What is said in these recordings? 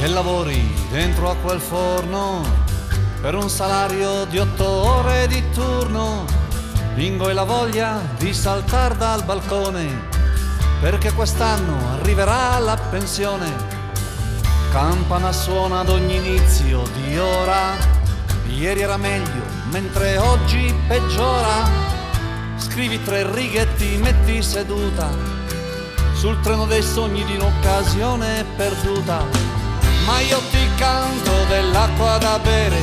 E lavori dentro a quel forno per un salario di 8 ore di turno. Ingoi la voglia di saltar dal balcone perché quest'anno arriverà la pensione. Campana suona ad ogni inizio di ora. Ieri era meglio, mentre oggi peggiora. Scrivi tre righe e ti metti seduta sul treno dei sogni di un'occasione perduta. Ma io ti canto dell'acqua da bere,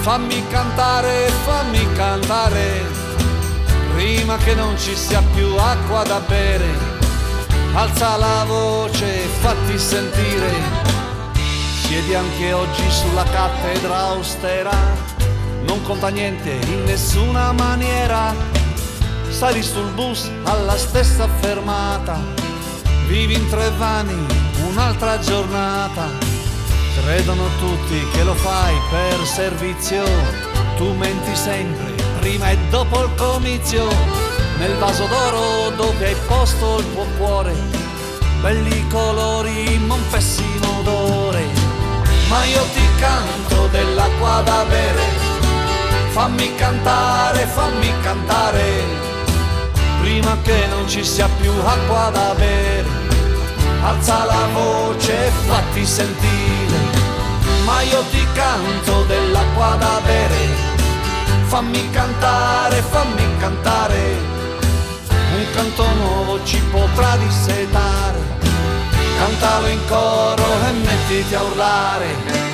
fammi cantare, fammi cantare, prima che non ci sia più acqua da bere. Alza la voce, fatti sentire. Siedi anche oggi sulla cattedra austera, non conta niente in nessuna maniera. Sali sul bus alla stessa fermata, vivi in tre vani un'altra giornata. Credono tutti che lo fai per servizio, tu menti sempre, prima e dopo il comizio. Nel vaso d'oro dove hai posto il tuo cuore, belli colori ma un pessimo odore. Ma io ti canto dell'acqua da bere, fammi cantare, prima che non ci sia più acqua da bere. Alza la voce e fatti sentire, ma io ti canto dell'acqua da bere, fammi cantare, un canto nuovo ci potrà dissetare, cantalo in coro e mettiti a urlare.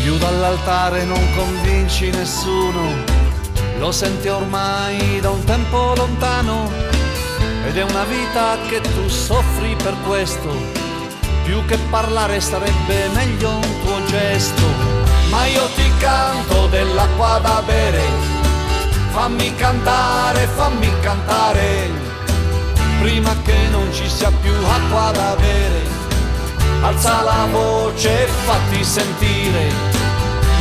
Più dall'altare non convinci nessuno, lo senti ormai da un tempo lontano ed è una vita che tu soffri per questo. Più che parlare sarebbe meglio un tuo gesto. Ma io ti canto dell'acqua da bere, fammi cantare, prima che non ci sia più acqua da bere. Alza la voce e fatti sentire,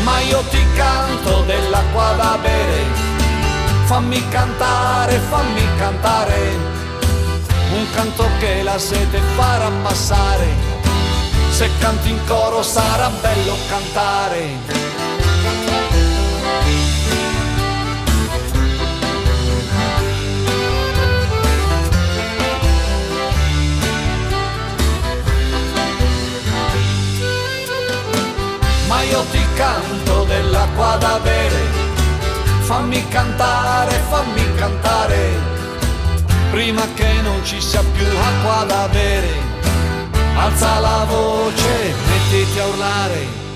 ma io ti canto dell'acqua da bere, fammi cantare, un canto che la sete farà passare, se canti in coro sarà bello cantare. Ma io ti canto dell'acqua da bere, fammi cantare, prima che non ci sia più acqua da bere. Alza la voce, mettiti a urlare.